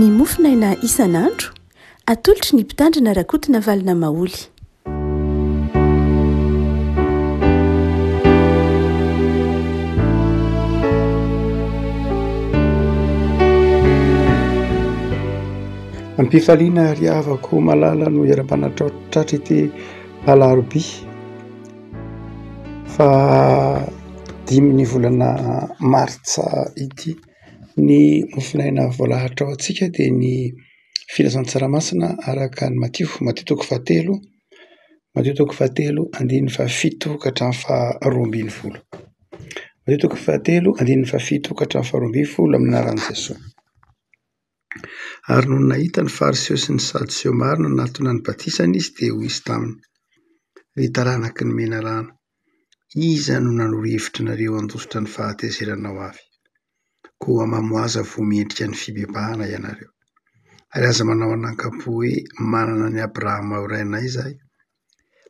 Ny mofonaina isan'andro, atolotry ny Mpitandrina Rakotonavalona Maholy. Am-pifaliana ry havako malala no hiara-banatra tratra ity alarobia faha dimy ny volana martsa ity. Ny mofonaina voalahatra ho antsika dia ny filazantsara masina araka an'i Matio, Matio toko fahatelo, Matio toko fahatelo andininy fahafito ka hatramin'ny faharoa ambin'ny folo. Matio toko fahatelo andininy fahafito ka hatramin'ny faharoa ambin'ny folo amin'ny anaran'i Jesoa. Ary nony nahita ny Fariseo sy ny Sadoseo maro nanatona ny batisany izy, dia hoy izy taminy, Ry taranaky ny menarana, iza no nanoro hevitra anareo handositra ny fahatezerana ho avy? Koa mamoaza voa mendrika ny fibebahana ianareo. Ary aza manao an'ankampo hoe, Manana an'i Abrahama ho rainay izahay.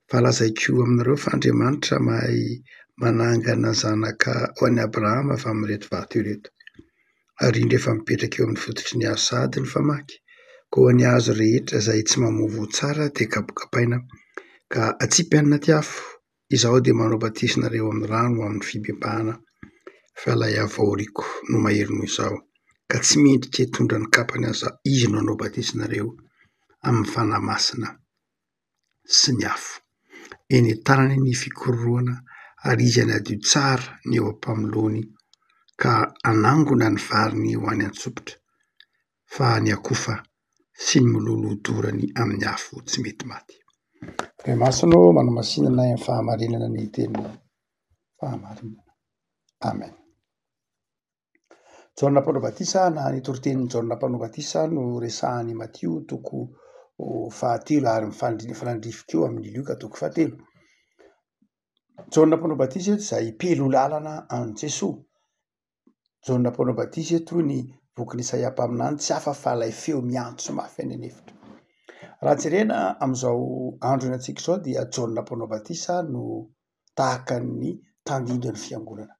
Fa lazaiko aminareo fa Andriamanitra mahay manangana zanaka ho an'i Abrahama avy amin'ireto vato ireto. Ary indro efa mipetraka eo amin'ny fototry ny hazo sahady ny famaky. Koa ny hazo rehetra izay tsy mamoa voa tsara dia kapokapaina ka atsipy any anaty afo. Izaho dia manao batisa anareo amin'ny rano ho amin'ny fibebahana, fa ilay avy aoriako no mahery noho izaho, ka tsy mendrika hitondra ny kapany aza izy no hanao batisa anareo amin'ny Fanahy Masina. sy ny afo. Eny an-tanany ny fikororohana ary izy hanadio tsara ny eo am-pamoloany ka hanangona ny variny ho any an-tsopitra, fa ny akofa sy ny mololo hodorany amin'ny afo tsy mety maty. Ray Masina ô, manamasina anay amin'ny fahamarinana ny teninao. Fahamarinana. Amen. Jaona Mpanao Batisa na ny toritenin'i Jaona Mpanao Batisa no resahan'i Matio toko fahatelo ary mifanandrify koa amin'i Lioka toko fahatelo. Jaona Mpanao Batisa eto izay mpelo lalana an'i Jesoa. Jaona Mpanao Batisa eto hoy ny bokin'i Isaia mpaminany tsy hafa fa ilay feo miantso mafy any an'efitra. Raha jerena amin'izao andro iainantsika izao dia Jaona Mpanao Batisa no tahaka ny tandindon'ny fiangonana.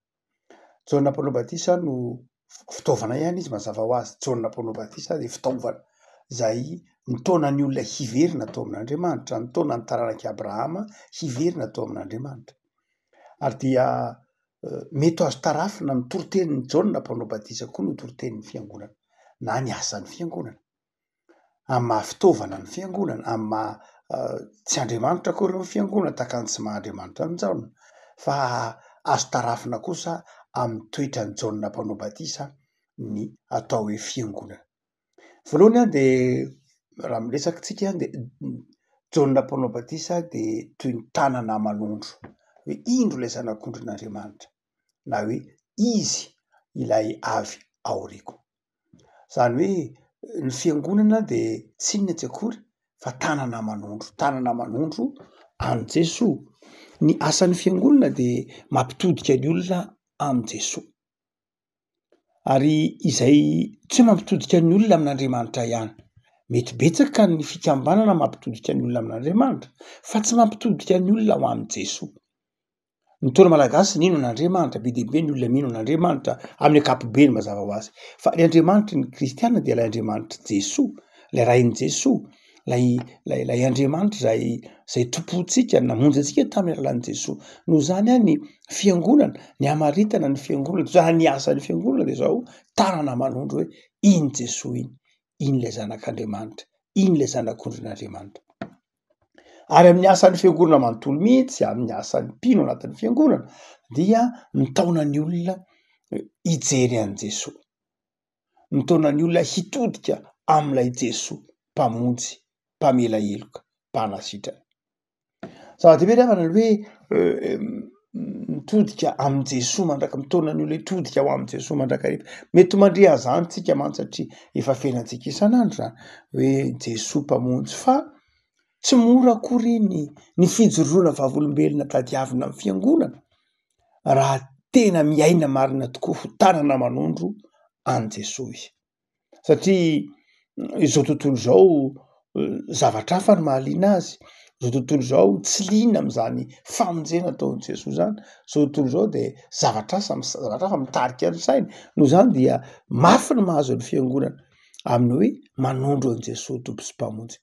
Jaona Mpanao Batisa no fitaovana ihany izy mazava ho azy. Jaona Mpanao Batisa dia fitaovana izay nitaona ny olona hiverina tao amin'Andriamanitra, nitaona ny taranak'i Abrahama hiverina tao amin'Andriamanitra. Ary dia mety ho azo tarafina ny toritenin'i Jaona Mpanao Batisa koa no toritenin'ny fiangonana na ny asan'ny fiangonana. Amin'ny maha fitaovana ny fiangonana, amin'ny maha tsy Andriamanitra akory ny fiangonana tahaka ny tsy maha Andriamanitra an'i Jaona, fa azo tarafina kosa amin'ny toetran'i Jaona Mpanao Batisa ny atao hoe fiangonana. Voalohany an dia raha miresaka isika dia Jaona Mpanao Batisa dia toy ny tanana manondro hoe indro ilay zanak'ondrin'Andriamanitra na hoe izy ilay avy aoriako. Izany hoe ny fiangonana dia tsy inona tsy akory fa tanana manondro, tanana manondro an'i Jesoa. Ny asan'ny fiangonana dia mampitodika ny olona amin'i Jesoa. Ary izay tsy hoe mampitodika ny olona amin'Andriamanitra ihany, mety betsaka ny fikambanana mampitodika ny olona amin'Andriamanitra fa tsy mampitodika ny olona ho amin'i Jesoa. Ny Ntaolo malagasy nino an'Andriamanitra, be dia be ny olona mino an'Andriamanitra amin'ny ankapobeny mazava ho azy. Fa ilay Andriamanitry ny kristiana dia ilay Andriamanitr'i Jesoa, ilay Rain'i Jesoa, ilay ilay ilay Andriamanitra izay izay tompontsika namonjy antsika tamin'ny alalan'i Jesoa. Noho izany an, ny fiangonana, ny hamaritana ny fiangonana, izany ny asan'ny fiangonana dia izao, tanana manondro hoe iny Jesoa iny, iny ilay zanak'Andriamanitra, iny ilay zanak'ondrin'Andriamanitra. Ary amin'ny asan'ny fiangonana manontolo mihitsy, amin'ny asan'ny mpino anatin'ny fiangonana dia mitaona ny olona hijery an'i Jesoa, mitaona ny olona hitodika amin'ilay Jesoa mpamonjy, mpamela heloka, mpanasitrana. Zava-dehibe ry havana ny hoe mitodika amin'i Jesoa mandraka, mitaona ny olona hitodika ho amin'i Jesoa mandrakariva. Mety mandre an'izany tsika mantsy satria efa fiainantsika isan'andro izany hoe Jesoa mpamonjy fa tsy mora akory ny ny fijoroana vavolombelona tadiavina amin'ny fiangonana raha tena miaina marina tokoa ho tanana manondro an'i Jesoa izy. Satria izao tontolo izao zavatra hafa no mahaliana azy, izao tontolo izao tsy liana amin'izany famonjena ataon'i Jesoa izany, izao tontolo izao de zavatra asa zavatra hafa mitarika ny sainy, noho izany dia mafy ny mahazo ny fiangonana. amin'ny hoe manondro an'i Jesoa Tompo sy Mpamonjy.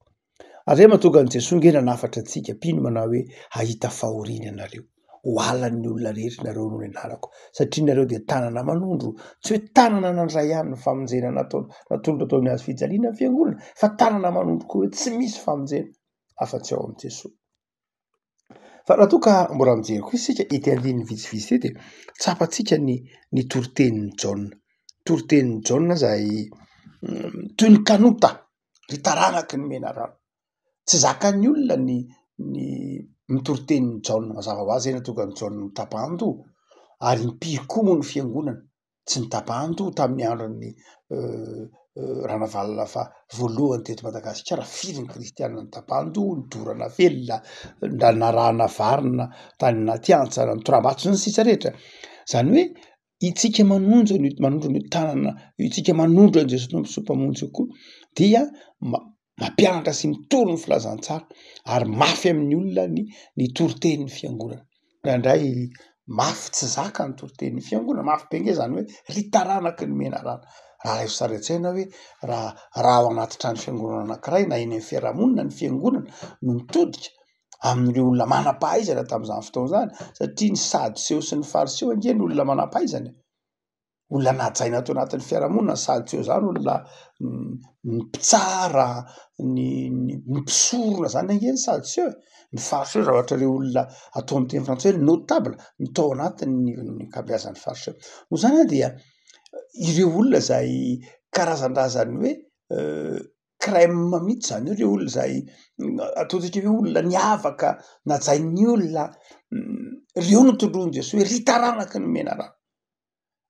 Ary zay mahatonga an'i Jesoa nge nanafatra antsika mpino manao hoe hahita fahoriana ianareo, ho halan'ny olona rehetra nareo noho ny anarako, satria nareo dia tanana manondro, tsy hoe tanana nandray ihany ny famonjena natao natolotra tao amin'ny hazo fijaliana ny fiangonana, fa tanana manondro koa hoe tsy misy famonjena afa-tsy ao amin'i Jesoa. Fa raha toa ka mbola mijery koa isika ity andininy vitsivitsy ity dia tsapantsika ny ny toritenin'i Jaona. Toritenin'i Jaona izay toy ny kanota, ry taranaky ny menarana. Tsy zakan'ny olona ny ny ny toritenin'i Jaona. Mazava ho azy izay nahatonga an'i Jaona nitapahan-doha ary impiry koa moa ny fiangonana tsy nitapahan-doha tamin'ny andron'ny Ranavalona faha voalohany teto Madagasikara, firy ny kristianina nitapahan-doha, nodorana velona, narahana varina tany anaty hantsana, notoram-bato sy ny sisa rehetra. Izany hoe itsika manonja an'io manondro an'io tanana itsika manondro an'i Jesoa Tompo sy Mpamonjy io koa dia mampianatra sy mitory ny filazantsara ary mafy amin'ny olona ny ny toritenin'ny fiangonana. Indraindray mafy tsy zaka ny toritenin'ny fiangonana, mafy be nge zany hoe ry taranaky ny menarana. Raha raiso sary an-tsaina hoe raha raha ao anaty trano fiangonana anankiray na eny amin'ny fiarahamonina ny fiangonana no mitodika amin'ireo olona manam-pahaizana tamin'izany fotoana izany satria ny sadoseo sy ny fariseo ange ny olona manam-pahaizana e. Olona nahajaina tao anatin'ny fiarahamonina ny sadoseo zany, olona ny mpitsara, ny ny mpisorona zany ange ny sadoseo e, ny fariseo zavatra reo olona atao amin'ny teny frantsay hoe notable no tao anatin'ny ny ankabeazan'ny fariseo. Noho izany a dia ireo olona zay karazandrazan'ny hoe crème mihitsy zany hoe reo olona zay ataontsika hoe olona niavaka, najain'ny olona, reo no tondroin'i Jesoa hoe ry taranaky ny menarana.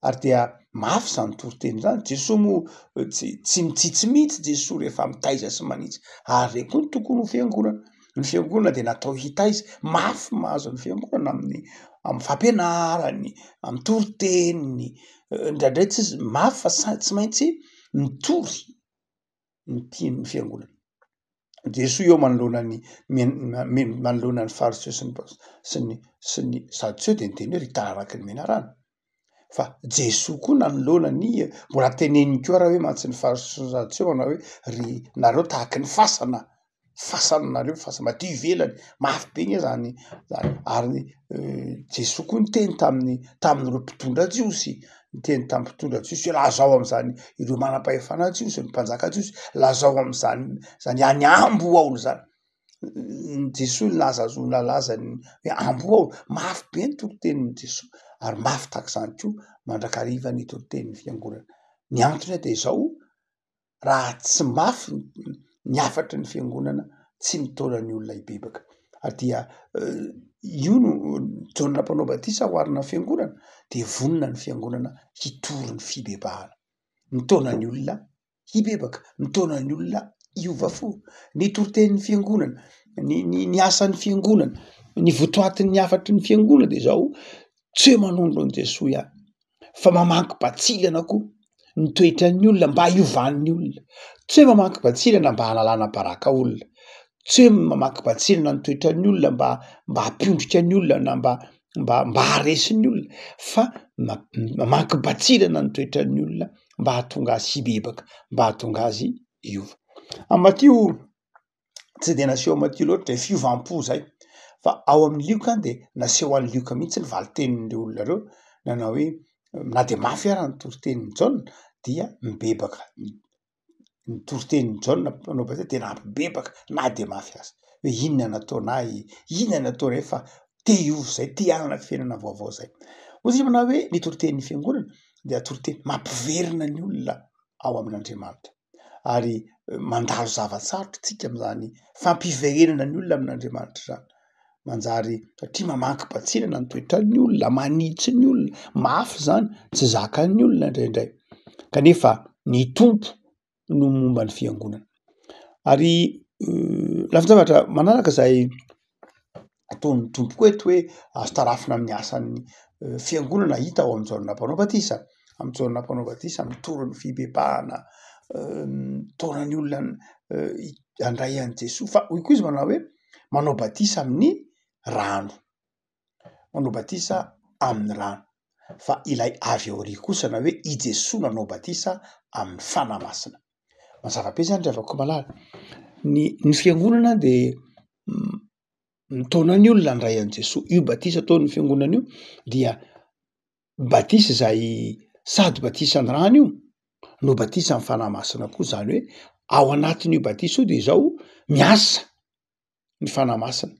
Ary dia mafy izany toriteny izany, Jesoa moa tsy tsy mitsitsy mihitsy Jesoa rehefa mitaiza sy manitsy, ary ireny koa no tokony ho fiangonana, ny fiangonana dia natao hitaiza, mafy mahazo ny fiangonana amin'ny amin'ny fampianarany, amin'ny toriteniny, indraindray tsy mafy fa sa- tsy maintsy mitory ny tian'ny fiangonana. Jesoa eo manoloana ny manoloana ny fariseo sy ny sy ny sy ny sadoseo de niteny hoe ry taranaky ny menarana, fa Jesoa koa nanoloana ny mbola teneniny koa raha hoe mantsy ny fariseo sy ny sadoseo manao hoe ry nareo tahaky ny fasana, fasana nareo fasana madio ivelany, mafy be nge zany zany ary Jesoa koa niteny tamin'ny tamin'ireo mpitondra jiosy, niteny tamin'ny mpitondra jiosy hoe lazao amin'izany ireo manam-pahefana jiosy, ny mpanjaka jiosy, lazao amin'izany zany any amboa aolo zany. Jesoa nilaza azy ho nalaza ny hoe amboa aolo, mafy be ny toritenin'i Jesoa ary mafy tahaka izany koa mandrakariva ny toritenin'ny fiangonana. Ny antony dia izao. raha tsy mafy ny hafatry ny fiangonana tsy mitaona ny olona hibebaka ary dia io no Jaona mpanao batisa oharina ny fiangonana de vonona ny fiangonana hitory ny fibebahana, mitaona ny olona hibebaka, mitaona ny olona hiova fo, ny toritenin'ny fiangonana, ny ny ny asan'ny fiangonana, ny votoatin'ny hafatry ny fiangonana de zao tsy hoe manondro an'i Jesoa ihany fa mamaky batsilana koa ny toetran'ny olona mba hiovan'ny olona, tsy hoe mamaky batsilana mba hanalana baraka olona, tsy hoe mamaky batsilana ny toetran'ny olona mba mba hampiondrika ny olona na mba mba mba haharesy ny olona fa ma- mamaky batsilana ny toetran'ny olona mba hahatonga azy hibebaka, mba hahatonga azy hiova. Amin'i Matio tsy de naseho an'i Matio loatra zay fiovam-po zay fa ao amin'ny Lioka de naseho an'i Lioka mihitsy ny valin-tenin'ireo olona ireo nanao hoe na de mafy ara ny toritenin'i Jaona dia mibebaka, ny toritenin'i Jaona mpanao batisa dia nampibebaka na de mafy aza hoe inona nataonay, inona nataonay fa te hiova zay, te hanana fiainana vaovao zay. Hoy izy manao hoe ny toritenin'ny fiangonana dia toriteny mampiverina ny olona ao amin'Andriamanitra. ary mandalo zava-tsarotra tsika am'zany fampiverenana ny olona amin'Andriamanitra zany, manjary satria mamaky batsilana ny toetran'ny olona, manitsy ny olona, mafy zany, tsy zakan'ny olona indraindray kanefa ny Tompo no momba ny fiangonana ary lafin-javatra manaraka zay ataon'ny Tompo koa eto hoe azo tarafina amin'ny asan'ny fiangonana hita ao amin'i Jaona Mpanao Batisa, amin'i Jaona Mpanao Batisa mitory ny fibebahana, mitaona ny olona handray an'i Jesoa fa hoy koa izy manao hoe manao batisa amin'ny rano, manao batisa amin'ny rano fa ilay avy aoriako kosa na hoe i Jesoa nanao batisa amin'ny Fanahy Masina. Mazava be zany ry havako malala, ny ny fiangonana de mitaona ny olona handray an'i Jesoa, io batisa ataon'ny fiangonana io dia batisa izay sady batisan'ny rano io no batisan'ny fanahy masina koa, zany hoe ao anatin'io batisa io de izao miasa ny fanahy masina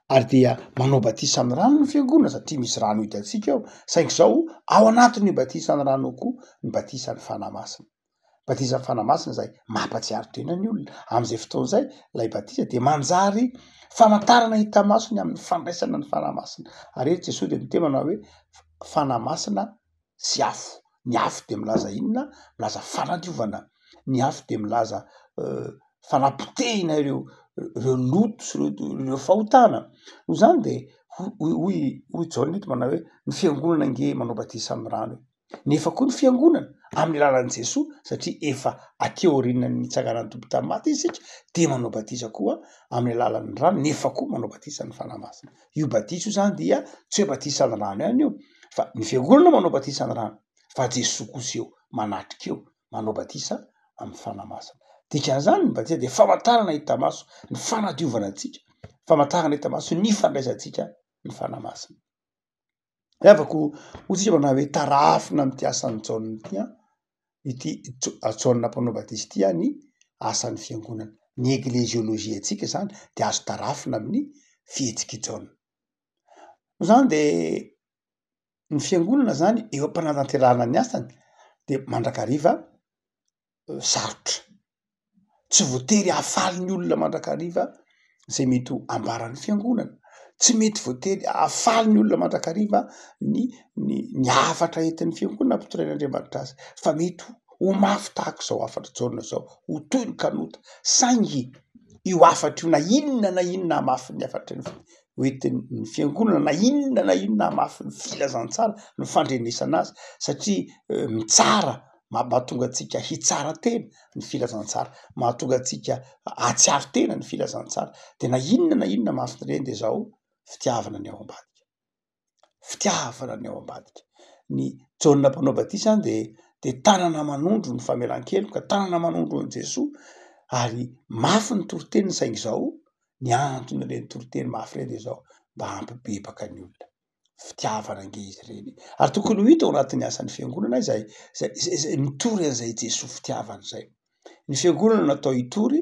ary dia manao batisa amin'ny rano ny fiangonana satria misy rano hitantsika ao, saingy izao ao anatin'io batisan'ny rano io koa ny batisan'ny fanahy masina. Batisan'ny fanahy masina izay mampahatsiaro tena ny olona, am'izay fotoana izay ilay batisa de manjary famantarana hita maso ny amin'ny fandraisana ny fanahy masina, ary eto Jesoa de miteny manao hoe fanahy masina sy afo, ny afo de milaza inona? Milaza fanadiovana, ny afo de milaza fanapotehina ireo ireo loto sy ireo ireo fahotana, noho izany de hoy hoy hoy Jaona eto manao hoe ny fiangonana ange manao batisa amin'ny rano e, nefa koa ny fiangonana amin'ny alalan'i Jesoa satria efa aty aorianan'ny nitsanganan'ny Tompo tamin'ny maty isika de manao batisa koa amin'ny alalan'ny rano nefa koa manao batisa ny Fanahy Masina. Io batisa io zany dia tsy hoe batisan'ny rano ihany io fa ny fiangonana manao batisa ny rano fa Jesoa kosa eo manatrika eo manao batisa amin'ny Fanahy Masina. Dikan'izany ny batisa dia famantarana hita maso ny fanadiovana antsika, famantarana hita maso ny fandraisantsika ny Fanahy Masina. Ry havako, hoy tsika manao hoe tarafina amin'ity asan'i Jaona ity an, ity Jaona mpanao batisa ity an, ny asan'ny fiangonana. Ny ekleziolojia antsika zany de azo tarafina amin'ny fihetsik'i Jaona. Noho izany de ny fiangonana zany eo am-panatanterahana ny asany de mandrakariva sarotra. Tsy voatery hahafaly ny olona mandrakariva zay mety ho ambaran'ny fiangonana, tsy mety voatery hahafaly ny olona mandrakariva ny ny ny hafatra entin'ny fiangonana ampitorain'Andriamanitra azy fa mety ho mafy tahaka izao hafatr'i Jaona izao, ho toy ny kanota, saingy io hafatra io na inona na inona hamafin'ny hafatry ny hoentin'ny fiangonana na inona na inona hamafin'ny filazantsara ny fandrenesana azy satria mitsara mahatonga antsika hitsara tena ny filazantsara, mahatonga antsika hahatsiaro tena ny filazantsara, de na inona na inona mahafin'ireny de zao fitiavana ny ao ambadika, fitiavana ny ao ambadika. Ny Jaona mpanao batisa de de tanana manondro ny famelan-keloka, tanana manondro an'i Jesoa ary mafy ny toriteniny saingy zao ny anton'ireny toriteny mafy ireny de zao mba hampibebaka ny olona. fitiavana ange izy ireny e! Ary tokony ho hita ao anatin'ny asan'ny fiangonana izay zay zay zay mitory an'izay Jesoa fitiavana izay. Ny fiangonana natao hitory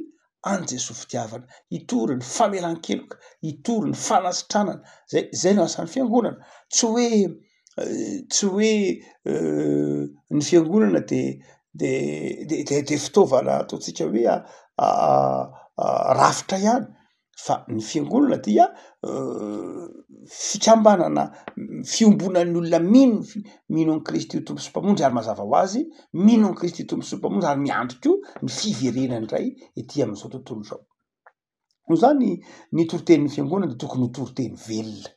an'i Jesoa fitiavana, hitory ny famelan-keloka, hitory ny fanasitranana, zay zay no asan'ny fiangonana. Tsy hoe tsy hoe ny fiangonana de de de de de fitaovana ataontsika hoe rafitra ihany fa ny fiangonana dia fikambanana, fiombonan'ny olona mino mino an'i Kristy ho Tompo sy Mpamonjy ary mazava ho azy mino an'i Kristy Tompo sy Mpamonjy ary miandry koa ny fiverenany indray ety amin'izao tontolo izao. Noho izany ny toritenin'ny fiangonana dia tokony ho toriteny velona,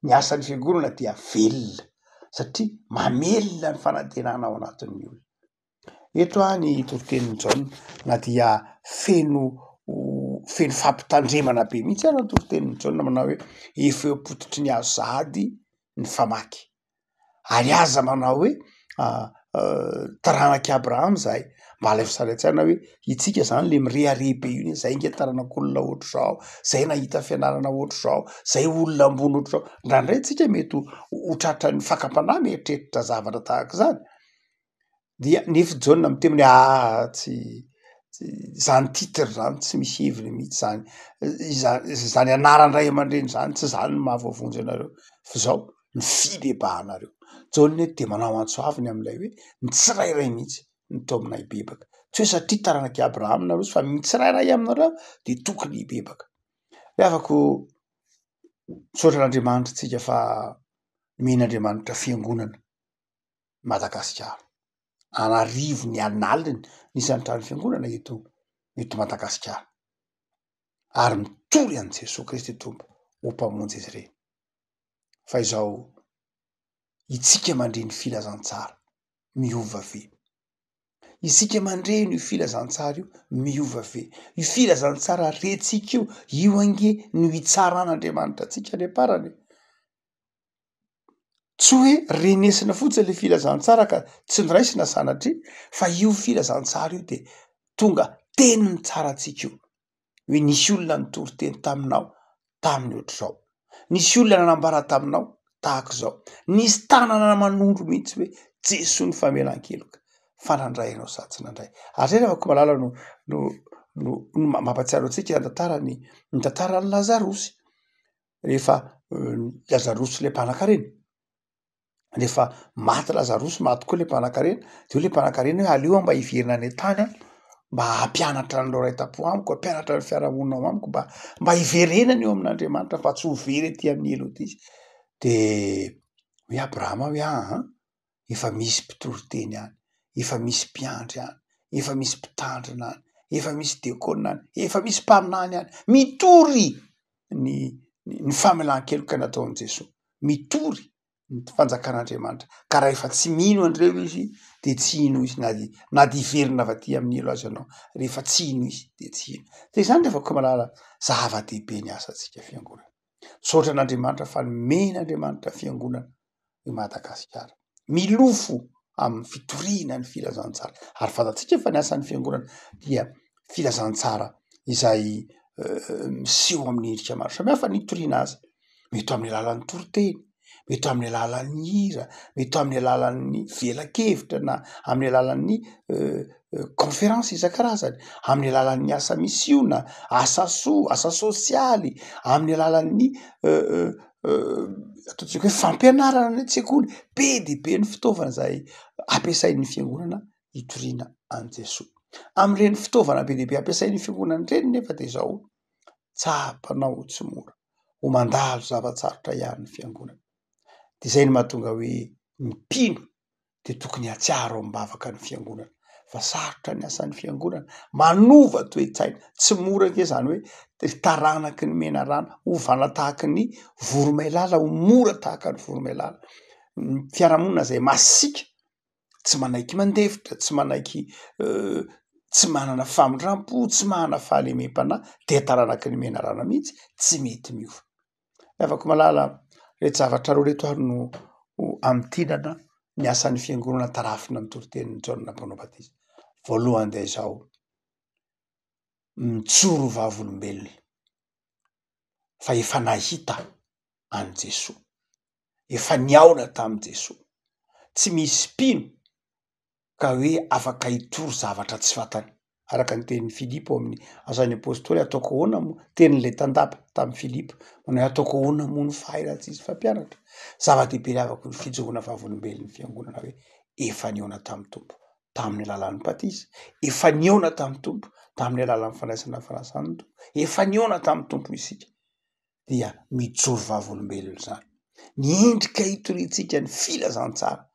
ny asan'ny fiangonana dia velona satria mamelona ny fanantenana ao anatin'ny olona. Eto ah ny toritenin'i Jaona na dia feno feno fampitandremana be mihitsy ara ny toritenin'i Jaona manao hoe efa eo am-pototry ny hazo sahady ny famaky ary aza manao hoe taranak'i Abrahama izahay, mba alaivo sary an-tsaina hoe itsika zany le mirehareha be io anie zay nge taranak'olona ohatr'izao, zay nahita fianarana ohatr'izao, zay olona ambony ohatr'izao, indraindray tsika mety ho tratran'ny fakam-panahy mieritreritra zavatra tahaka izany. Dia nefa i Jaona miteny hoe ah tsy zany titre zany tsy misy heviny mihitsy zany, izany zany anaran-dray aman-dreny zany tsy zany no mahavoavonjy anareo fa zao ny fibebahanareo. Jaona eto de manao antso avo ny amin'ilay hoe ny tsirairay mihitsy no taomina hibebaka, tsy hoe satria taranak'i Abrahama nareo fa ny tsirairay aminareo de tokony hibebaka. Ry havako, misaotra an'Andriamanitra tsika fa nomen'Andriamanitra fiangonana. Madagasikara. An'arivony an'aliny ny isan'ny trano fiangonana eto eto Madagasikara. Ary mitory an'i Jesoa Kristy Tompo ho Mpamonjy izy ireny. Fa izao itsika mandre ny filazantsara miova ve? Isika mandre io filazantsara io miova ve? Io filazantsara rentsika io, io ange no hitsaran'Andriamanitra antsika any am-parany e. Tsy hoe renesina fotsiny le filazantsara ka tsy noraisina sanatria fa io filazantsara io de Tonga teny mitsara antsika io hoe nisy olona nitory teny taminao tamin'ny ohatr'izao, nisy olona nanambara taminao tahaka izao, nisy tanana manondro mihitsy hoe Jesoa ny famelan-keloka fa nandray ianao sa tsy nandray. Ary zay ry havako malala no no no mampahatsiaro antsika ny tantarany ny tantaran'i Lazarosy rehefa Lazarosy le mpanankarena. Rehefa maty Lazarosy, maty koa le mpanankarena, de hoy le mpanankarena hoe aleo aho mba hiverina any an-tany aho mba hampianatra an'ireo ray tam-po amiko, hampianatra ny fiarahamonina ao amiko mba mba hiverenany eo amin'Andriamanitra fa tsy ho very aty amin'ny helo aty izy. De hoy Abrahama hoe aa efa misy mpitory teny any, efa misy mpiandry any, efa misy mpitandrina any, efa misy diakona any, efa misy mpaminany any, mitory ny ny famelan-keloka nataon'i Jesoa, mitory ny fanjakan'Andriamanitra, ka raha efa tsy mino an'ireo izy de tsy hino izy na de na de hiverina avy aty amin'ny helo aza ianao, rehefa tsy hino izy de tsy hino. De zany ry havako malala, zava-dehibe ny asantsika fiangonana. Misaotra an'Andriamanitra fa nomen'Andriamanitra fiangonana i Madagasikara. Milofo amin'ny fitoriana ny filazantsara ary fantatsika fa ny asan'ny fiangonana dia filazantsara izay miseho amin'ny endrika maro samihafa ny itoriana azy. Mety ho amin'ny alalan'ny toriteny, mety ho amin'ny alalan'ny hira, mety ho amin'ny alalan'ny velakevitra na amin'ny alalan'ny conférence isan-karazany, amin'ny alalan'ny asa misiona, asa soa, asa sosialy, amin'ny alalan'ny ataontsika hoe fampianarana any an-tsekoly. Be dia be ny fitaovana izay ampiasain'ny fiangonana hitoriana an'i Jesoa. Amin'ireny fitaovana be dia be ampiasain'ny fiangonana ireny nefa dia izao, tsapanao ho tsy mora, ho mandalo zava-tsarotra ihany ny fiangonana. De zay no mahatonga hoe ny mpino de tokony hahatsiaro amim-bavaka ny fiangonana fa sarotra ny asan'ny fiangonana, manova toe-tsaina, tsy mora ange zany hoe ry taranaky ny menarana, hovana tahaky ny voromailala, ho mora tahaka ny voromailala. Ny fiarahamonina zay masiaka, tsy manaiky mandefitra, tsy manaiky tsy manana famindram-po, tsy manana fahalemem-panahy dia taranaky ny menarana mihitsy, tsy mety miova. Ry havako malala, reto zavatra roa reto ary no hamintinana ny asan'ny fiangonana tarafina ny toritenin'i Jaona Mpanao Batisa. Voalohany dia izao, mijoro ho vavolombelona fa efa nahita an'i Jesoa, efa nihaona tamin'i Jesoa, tsy misy mpino ka hoe afaka hitory zavatra tsy fantany, araka ny tenin'i Filipo ao amin'ny Asan'ny Apostoly, ataoko ahoana moa, tenin'ilay tandapa tamin'i Filipo, manao hoe ataoko ahoana moa no fahay raha tsy hisy mpampianatra? Zava-dehibe ry havako ny fijoroana vavolombelon'ny fiangonana hoe efa nihaona tamin'ny Tompo tamin'ny alalan'ny batisa, efa nihaona tamin'ny Tompo tamin'ny alalan'ny fandraisana ny fanasan'ny Tompo, efa nihaona tamin'ny Tompo isika. dia mijoro vavolombelona izany. Ny endrika hitoriantsika ny filazantsara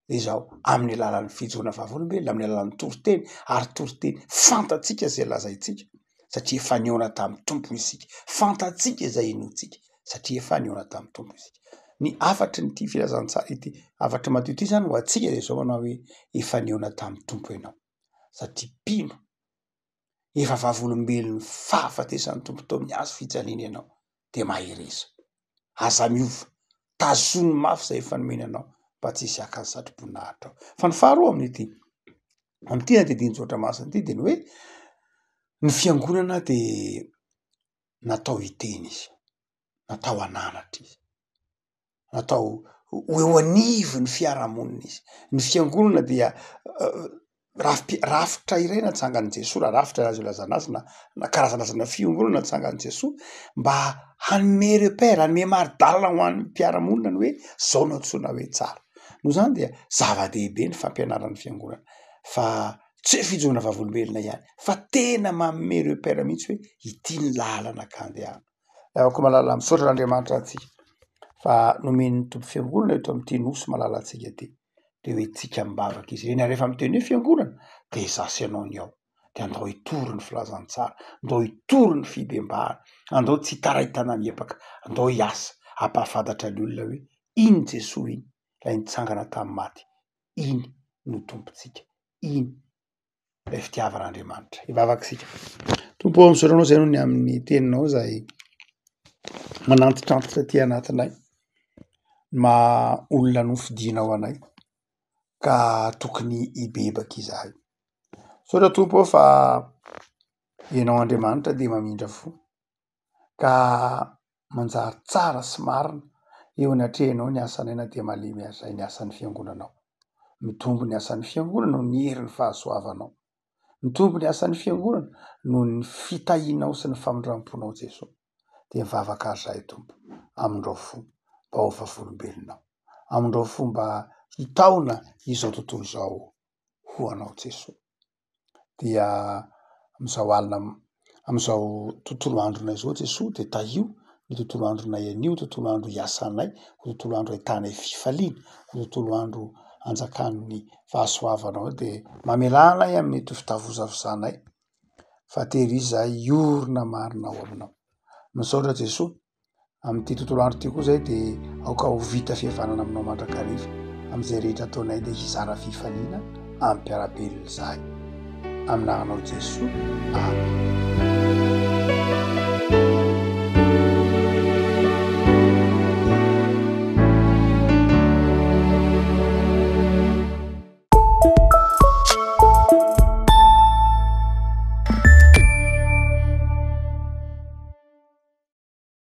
dia izao, amin'ny alalan'ny fijoroana vavolombelona, amin'ny alalan'ny toriteny, ary toriteny fantatsika izay lazaintsika satria efa nihaona tamin'ny Tompo isika, fantatsika izay inoantsika satria efa nihaona tamin'ny Tompo isika. Ny hafatry ny ity filazantsara ity, hafatry Matio ity izany ho antsika dia izao manao hoe efa nihaona tamin'ny Tompo ianao satria mpino. efa vavolombelon'ny fahafatesan'ny Tompo teo amin'ny hazo fijaliana ianao, dia mahereza. Aza miova. Tazony mafy izay efa nomeny anao mba tsy hisy haka ny satroboninahitra ao. Fa ny faharoa amin'ity, amin'ity andinindin-tsoratra masina ity dia ny hoe ny fiangonana dia natao hiteny izy, natao hananatra izy. Natao ho eo anivon'ny fiarahamonina izy. Ny fiangonana dia rafi- rafitra iray natsangan'i Jesoa raha rafitra azo ilazana azy na na karazanazana fiongonana natsangan'i Jesoa mba hanome repère, hanome mari-dalana ho an'ny mpiara-monina ny hoe zao no antsoina hoe tsara. Noho izany dia zava-dehibe ny fampianaran'ny fiangonana fa tsy hoe fijoroana vavolombelona ihany fa tena manome repère mihitsy hoe ity ny lalana ka andehana. Ravako malala, misaotra an'Andriamanitra antsika fa nomen'ny Tompo fiangonana eto amin'ity nosy malalantsika ity, de ho entintsika am-bavaka izy ireny, ary rehefa miteny hoe fiangonana de izaho sy ianao ny ao, de andao hitory ny filazantsara, andao hitory ny fibebahana, andao tsy hitaraitana miepaka, andao hiasa hampahafantatra ny olona hoe iny Jesoa iny, ilay nitsangana tamin'ny maty, iny no Tompontsika, iny ilay fitiavan'Andriamanitra. Hivavaka isika. Tompo ô, misaotra anao izay noho ny amin'ny teninao izay manantitrantitra aty anatinay, ny maha olona nofidinao anay ka tokony hibebaka izahay. Misaotra Tompo ô fa Ianao Andriamanitra dia mamindra fo ka manjary tsara sy marina eo anatrehanao ny asanay na dia malemy aza ny asan'ny fiangonanao. Mitombo ny asan'ny fiangonana noho ny herin'ny fahasoavanao. Mitombo ny asan'ny fiangonana noho ny fitahianao sy ny famindram-ponao Jesoa. Dia mivavaka ary izahay Tompo, amindrao fo mba ho vavolombelonao. Amindrao fo mba hitaona izao tontolo izao ho anao Jesoa. Dia amin'izao alina, amin'izao tontolo andronay izao Jesoa dia tahio ny tontolo andronay anio, tontolo andro hiasanay, ho tontolo andro ahitanay fifaliana, ho tontolo andro anjakan'ny fahasoavanao dia mamelà anay amin'ny fitavozavozanay fa tery izahay hiorina marina ao aminao. Misaotra Jesoa. Amin'ity tontolo andro ity koa izay dia aoka ho vita fihavanana aminao mandrakariva. Amin'izay rehetra ataonay dia hizara fifaliana amin'ny mpiara-belona izahay. Amin'ny anaranao Jesoa. Amen.